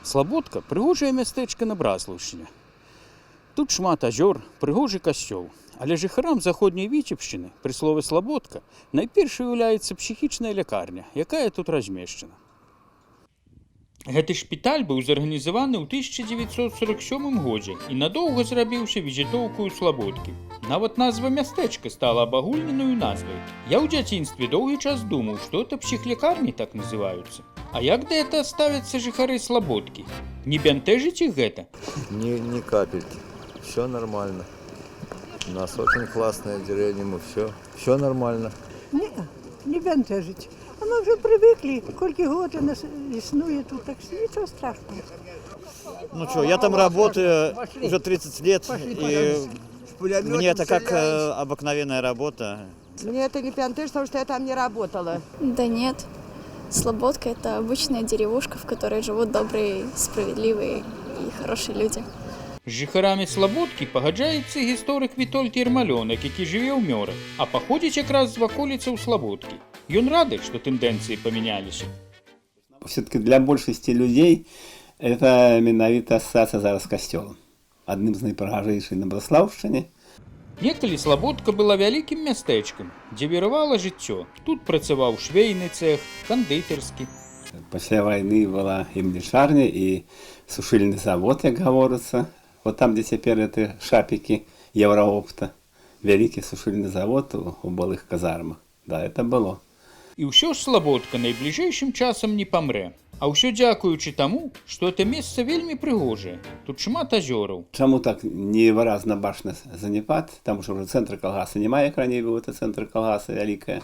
Слабодка — прыгожае мястэчка на Браслаўшчыне. Тут шмат азёр, прыгожы касцёл. Але жыхарам заходняй Віцебшчыны пры слове «Слабодка» найперш уяўляецца псіхічная лякарня, якая тут размешчана. Гэты шпіталь быў зарганізаваны ў 1947 годзе і надоўга зрабіўся візітоўкаю Слабодкі. Нават назва мястэчка стала абагульненаю назвай. Я ў дзяцінстве доўгі час думаў, што это псіхлякарні так называюцца. А як да этого ставяцца жыхары Слабодкі? Не бянтэжыць іх гэта? Ни капельки. Все нормально. У нас очень классная деревня, мы все нормально. Не, не бянтэжыць. А мы ўжо привыкли, колькі год у нас існуе тут, так што нічога страшнага. Ну что, я там работаю уже 30 лет, и мне это как обыкновенная работа. Мне это не бянтэжыць, потому что я там не работала. Да нет. Слободка — это обычная деревушка, в которой живут добрые, справедливые и хорошие люди. З жыхарамі Слабодкі пагаджаецца і гісторык Вітольд Ермалёнак, які жыве ў Мёрах, а паходзіць якраз з ваколіцаў Слабодкі. Ён рады, што тэндэнцыі памяняліся. Все-таки для большасці людзей это менавіта асацыяцыя зараз з касцёлам. Адным з найпрыгажэйшых на Браслаўшчыне. Некалі Слабодка была вялікім мястэчкам, дзе віравала жыццё. Тут працаваў швейны цех, кандытарскі. Пасля вайны была і млечарня, і сушыльны завод, як гаворыцца. Вот там, дзе цяпер это шапікі Еўраопта. Вялікі сушыльны завод у былых казармах. Да, это было. І ўсё ж Слабодка найбліжэйшым часам не памрэ. А ўсё дзякуючы таму, што это месца вельмі прыгожае. Тут шмат азёраў. Чаму так невыразна бачна заняпад? Таму што ўжо цэнтра калгаса няма, як раней быў это цэнтр калгаса вялікая.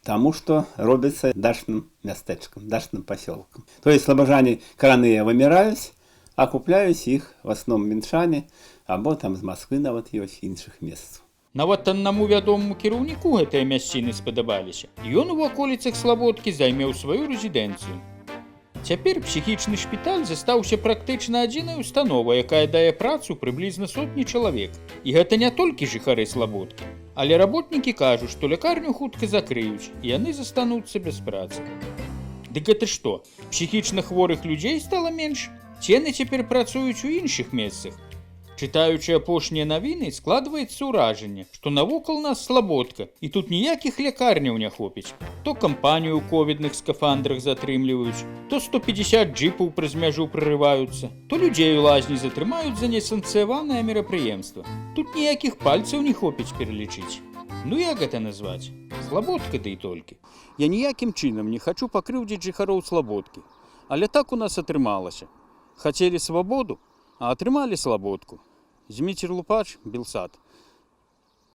Таму што робіцца дачным мястэчкам, дачным пасёлкам. То есть слабажане караныя выміраюць, а купляюць іх в асноўным мінчане або там з Масквы, нават ёсць іншых месцаў. Нават аднаму вядомаму кіраўніку гэтыя мясціны спадабаліся. Ён у ваколіцах Слабодкі займеў сваю рэзідэнцыю. Цяпер псіхічны шпіталь застаўся практычна адзінай установай, якая дае працу прыблізна сотні чалавек. І гэта не толькі жыхары Слабодкі. Але работнікі кажуць, што лякарню хутка закрыюць, і яны застануцца без працы. Дык это што, псіхічна хворых людзей стала менш? Ці яны цяпер працуюць у іншых месцах? Чытаючы апошнія навіны, складваецца ўражанне, што навокал нас Слабодка, і тут ніякіх лякарняў не хопіць. То кампанію ў ковідных скафандрах затрымліваюць, то 150 джипаў праз мяжу прарываюцца, то людзей у лазні затрымаюць за несанкцыяванае мерапрыемства. Тут ніякіх пальцаў не хопіць пералічыць. Ну як гэта назваць? Слабодка ды і толькі. Я ніякім чынам не хачу пакрыўдзіць жыхароў Слабодкі. Але так у нас атрымалася. Хацелі свабоду, а атрымалі Слабодку. Зміцер Лупач, Белсат.